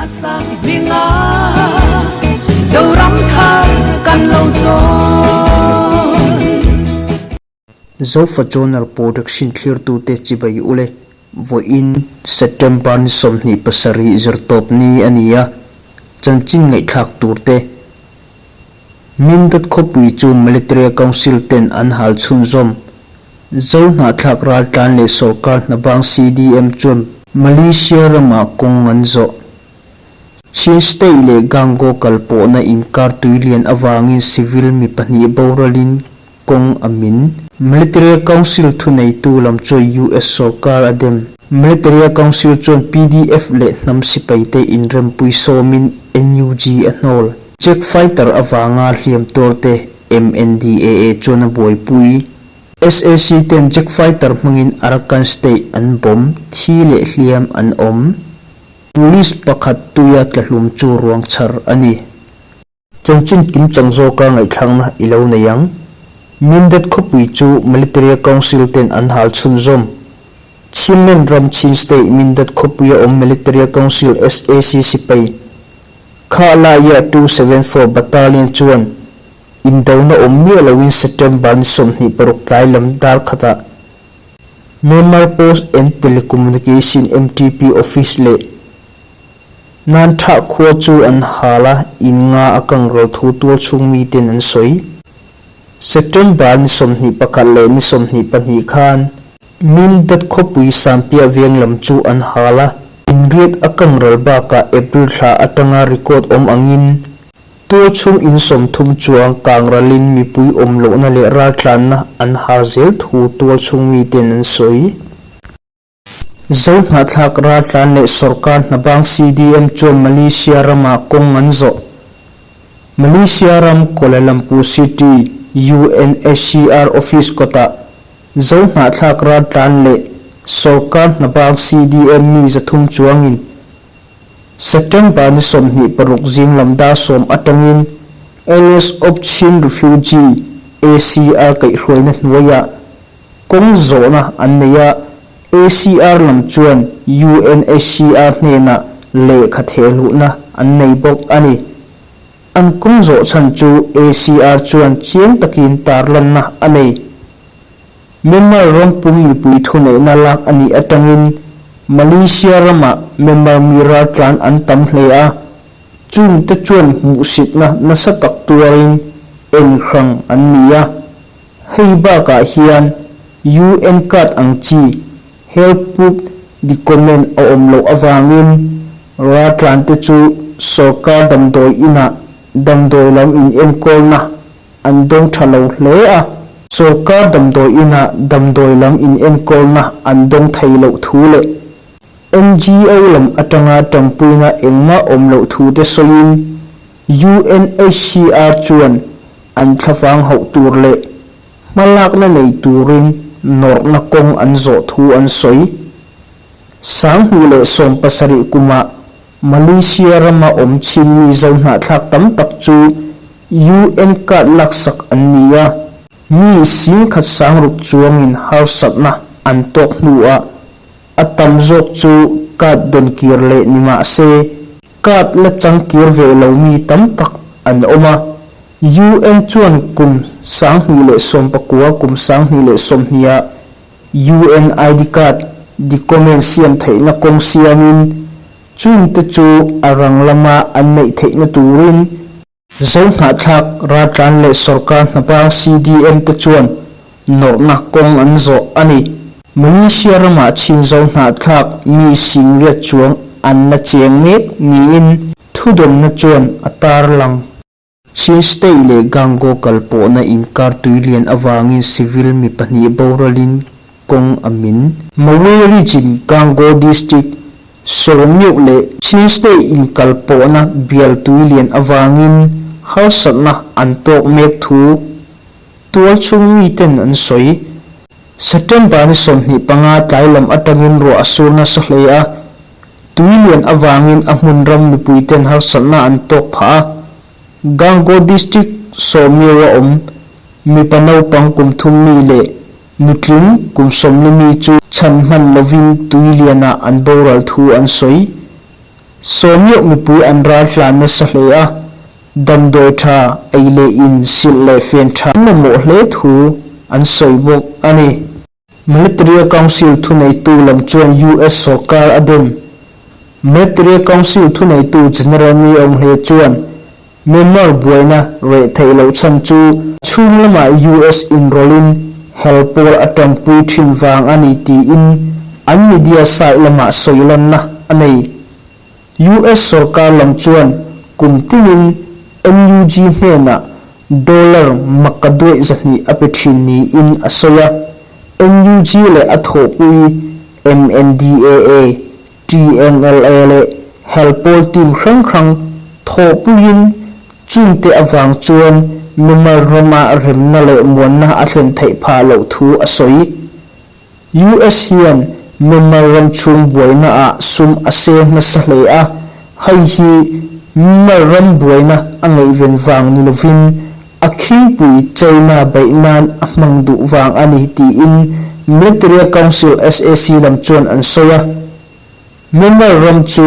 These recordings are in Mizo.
Sang hminga Zoram thar kan lo chawn. Zofa Journal Production thlirtute chibai ule vawiin September ni 27 zirtawp ni a ni a, chanchin ngaihthlak turte Mindat khawpui chu Military Council ten an hal chhunzawm. Zo hnahthlak raltlan leh sorkar hnabang CDM chuan Malaysia ramah kawng an zawh. Chin State leh Gangaw kal pawhna inkar tuilian avangin civil mi pahnih boralin kawng a min. Military Council thuneitu lam chuan US sorkar a dem. Military Council chuan PDF leh hnam sipaite inrempui sawmin NUG a hnawl. Czech fighter avanga hliam tuarte MNDAA chuan a buaipui. SAC ten Czech fighter hmangin Arakan State an bomb, thi leh hliam an awm. Police pakhat tuia tlahlum chu ruang chhar a ni. Chanchin kimchang zawka ngaihthlakna i lo nei ang. Mindat khawpui chu Military Council ten an hal chhunzawm. Chinland ram Chin State Mindat khawpuia awm Military Council SAC sipai Kha laia 274 Battalion chuan indona awm miah loin September ni 26 tlai lam dar khatah Myanmar Post and Telecommunication, MTP, Office leh Nan Thah khua chu an hal a, in nga a kang ro thu tual chhung miten an sawi. September ni 21 leh ni 22 khan Mindat khawpui Sanpiah veng lam chu an hal a, inriat a kang ral bakah April thla atanga record awm angin tual chhung in 30 chuang kang ralin mipui awm lohna leh raltlanna an hal zel thu tual chhung miten an sawi. Zo hnahthlak raltlan leh sorkar hnabang CDM chuan Malaysia ramah kawng an zawh. Malaysia ram Kuala Lumpur City UNHCR office kawtah Zo hnahthlak raltlan leh sorkar hnabang CDM mi 300 chuangin September ni 26 zing lam dar 10 atangin Alliance of Chin Refugee, ACR, kaihhruaina hnuaiah kawng zawhna an nei a, ACR lam chuan UNHCR hnenah lehkha thehluhna an nei bawk a ni. An kawng zawh chhan chu ACR chuan chiang takin tarlanna a nei. Myanmar rampum mipui thuneihna lak a nih atangin Malaysia ramah Myanmar mi raltlan an tam hle a, chungte chuan hmuhsitna nasa tak tuarin en hrang an ni a. Hei bakah hian UN card ang chi Help put document a awm loh avangin raltlante chu sorkar damdawi inah damdawi lam inenkawlna an dawng tha lo hle a. Sorkar damdawi inah damdawi lam inenkawlna an dawng thei loh thu leh NGO lam atanga tanpuina engmah awm loh thu te sawiin UNHCR chuan an thlafang hauh tur leh hmalakna nei turin nawrhna kawng an zawh thu an sawi. 2017 kumah Malaysia rama awm chin mi zo hnahthlak tam tak chu UN card laksak an ni a, mi 10,600 chuangin harsatna an tawk hnuah a tam zawk chu card dawn kir leh ni mah se card la chang kir ve lo mi tam tak an awm a. UN chuan kum 2019 kum 2020 ah UN ID card document siam theihna kawng siamin chungte chu a rang lama an neih theihna turin Zo hnahthlak raltlan leh sorkar hnabang CDM te chuan nawrhna kawng an zawh a ni. Malaysia ramah chin zo hnahthlak mi 80,000 chuang an la cheng mek niin thudawnna chuan a tarlang. Chin State leh Gangaw kal pawhna inkar tuilian avangin civil mi pahnih boralin kawng a min. Mawei Region Gangaw District Sawmiuh leh Chin State inkal pawhna bial tuilian avangin harsatna an tawk mek thu tualchhung miten an sawi. September ni 25 tlai lam atangin ruah a sur nasa hle a, tuilian avangin a hmun ram mipuiten harsatna an tawk phah a. Gangaw District Sawmiuh a awm mipa naupang kum 3 mi leh nutling kum 40 mi chu chhan hman lovin tuilianah an boral thu an sawi. Sawmioh mipui an raltlan nasa hle a, damdawi tha ei leh in silh leh fen tha an mamawh hle thu an sawi bawk a ni. Military Council thuneitu lam chuan US sawrkar a dem. Military Council thuneitu General Mi Aung Hle chuan Myanmar buaina reh theih loh chhan chu chhung lamah US inrawlhin hel pawl a tanpui thin vang a ni tiin an media site lamah sawilanna a nei. US sawrkar lam chuan kum tinin NUG hnenah dollar makaduaih 200 a pe thin niin a sawi a, NUG leh a thawhpui MNDAA, TNLA leh hel pawl team hrang hrang thawhpuiin chungte avang chuan Myanmar rama remna leh muanna a thlen theih phah loh thu a sawi. US hian Myanmar ram chhung buaina ah sum a seng nasa hle a, hei hi Myanmar ram buaina a ngaihven vang ni lovin a khingpui China beih nan a hmang duh vang a ni tiin Military Council sac lam chuan an sawi a. Myanmar ram chu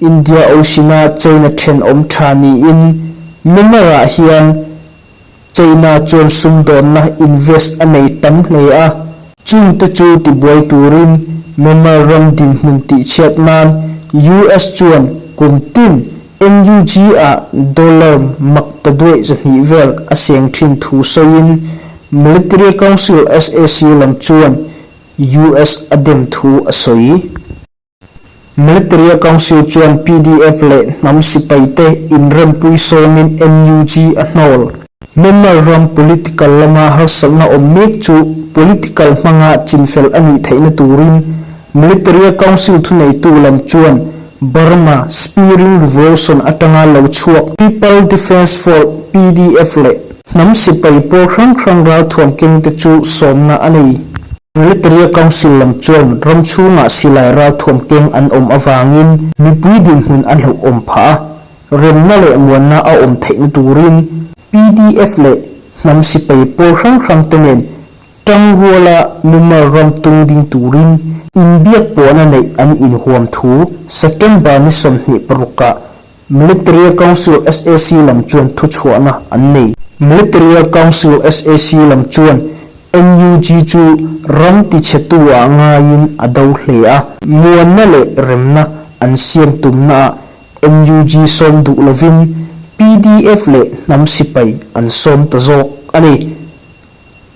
India Ocean-a China thenawm tha niin Myanmar ah hian China chuan sumdawnna invest a nei tam hle a, chungte chu tibuai turin Myanmar ram dinhmun tihchhiat nan US chuan kum tin NUG ah dollar mak ta duaih 200 vel a seng thin thu sawiin Military Council sac lam chuan US a dem thu a sawi. Military Council chuan pdf leh hnam sipaite inrempui sawmin NUG a hnawl. Myanmar ram political lama harsatna awm mek chu political hmanga chinfel a nih theihna turin Military Council thuneitu lam chuan Burma Spiring Revolution atanga lo chhuak People Defence Force, pdf, leh hnam sipai pawl hrang hrang ralthuam kengte chu sawmna a nei. Military Council lam chuan ram chhungah silai ralthuam keng an awm avangin mipui dinhmun a hlauhawm phah a, remna leh muanna a awm theihna turin pdf leh hnam sipai pawl hrang hrang te nen tangruala Myanmar ram tung ding turin inbiak pawhna neih an inhuam thu September ni 26 ah Military Council sac lam chuan thuchhuahna an nei. Military Council sac lam chuan NUG chu ram tichhetu ah ngaiin a do hle a. Muanna leh remna an siam tumnaah NUG sawm duh lovin pdf leh hnam sipai an sawm ta zawk a ni.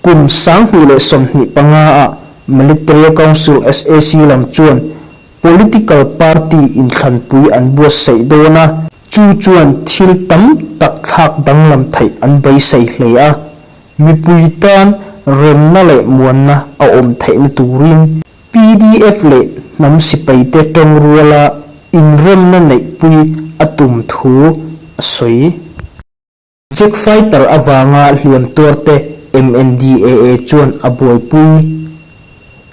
Kum 2025 ah Military Council sac lam chuan Political party inthlanpui an buatsaih dawn a, chu chuan thil tam tak thlak danglam theih an beisei hle a, mipui tan remna leh muanna a awm theihna turin pdf leh hnam sipaite tawngruala inremna neihpui a tum thu a sawi. Jet fighter avanga hliam tuarte MNDAA chuan a buaipui.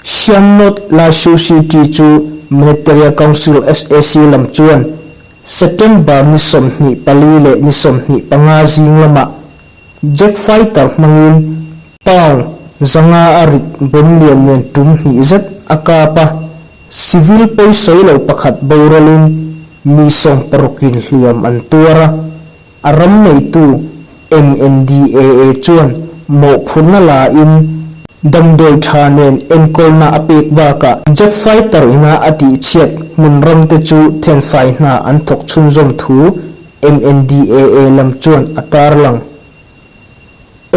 Shan North Laisu City chu Military Council sac lam chuan September ni 24 leh ni 25 zing lamah jet fighter hmangin pound 500 a rit bomb lian nen tum hnih zet a kap a, civil pawisawi lo pakhat boralin mi sawmparukin hliam an tuar a. A ram neitu MNDAA chuan mawhphurhna la in damdawi tha nen enkawlna a pek bakah jet fighter ina a tihchhiat hmun ram te chu thenfai hna an thawk chhunzawm thu MNDAA lam chuan a tarlang.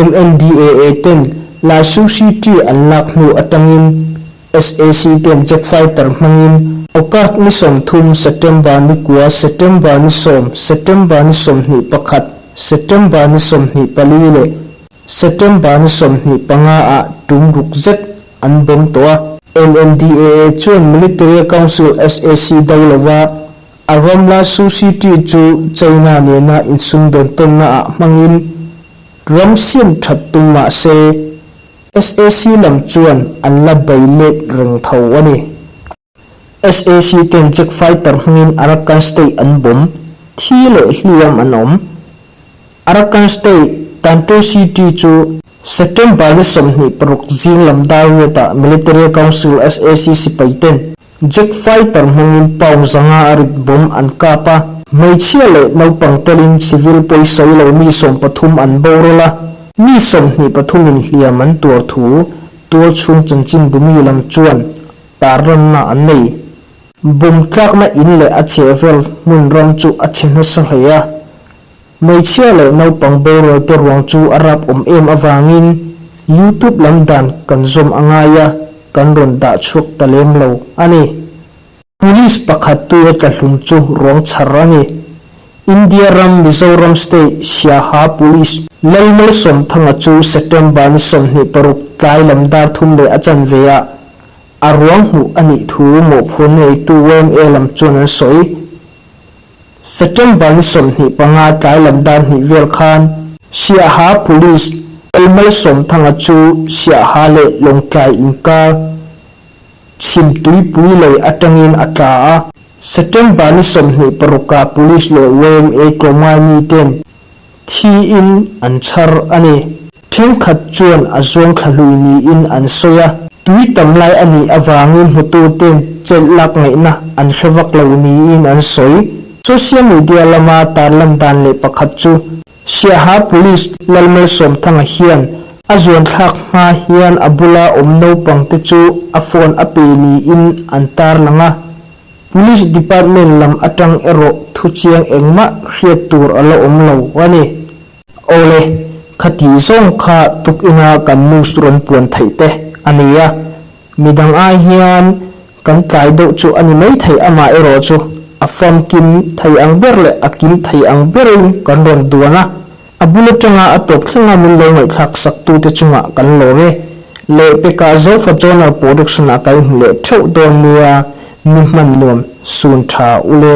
MNDAA ten Laisu City an lak hnu atangin sac ten jet fighter hmangin August ni 30, September ni 9, September ni 10, September ni 21, September ni 24 leh September ni 25 ah tum ruk zet an bomb tawh a. MNDAA chuan Military Council sac do lova a ram Laisu City chu China nena insumdawn tawnna ah hmangin ram siam that tum mah se, Sac lam chuan an la bei let reng tho a ni. Sac ten jet fighter hmangin Arakan State an bomb, thi leh hliam an awm. Arakan State, Tantu City chu September ni 26 zing lam dar riatah Military Council sac sipai ten. Jet fighter hmangin pound 500 a rit bomb an kap a. Hmeichhia leh naupang telin civil pawisawi lo mi 13 an boral a, mi 23 in hliam an tuar thu tualchhung chanchinbu mi lam chuan tarlanna an nei. Bomb tlakna in leh a chhehvel hmun ram chu a chhe nasa hle a. Hmeichhia leh naupang boral te ruang chu a rap awm em avangin YouTube lam dan kan zawm a ngai a, kan rawn dah chhuak ta lem lo a ni. Police pakhat tuia tla hlum chu ruang chhar a ni. India ram Mizoram State Siaha Police Lalmalsawmthanga chu September ni 26 tlai lam dar thum leh a chanve ah a ruang hmuh a nih thu mawhphurhna neitu yma lam chuan an sawi. September ni 25 tlai lam dar hnih vel khan Siaha Police Lalmalsawmthanga chu Siaha leh Lawngtlai inkar chhim tuipui lei atangin a tla a. September ni 26 ah Police leh yma tlawmngai miten thiin an chhar a ni. Thenkhat chuan a zuang thla hlui niin an sawi a, tui tam lai a nih avangin hmututen chelh lak ngaihna an hre vak lo niin an sawi. Social media lama tarlan dan leh pakhat chu Siaha Police Lalmalsawmthanga hian a zuan thlak hma hian a bula awm naupang te chu a phone a pe niin an tarlang a. Police Department lam atang erawh thuchiang engmah hriat tur a la awm lo a ni. Awle, khati zawng kha tukina kan news rawn puan theih te a ni a, midang ai hian kan tlai deuh chu a ni maithei amah erawh chu a famkim thei ang ber leh a kim thei ang berin kan rawn duan a, a bul atanga a tawp thlenga min lo ngaihthlak sak tute chungah kan lawm e. Lehpekah Zofa Journal Production-ah ka inhmu leh theuh dawn nia, ni hman nuam sun tha ule.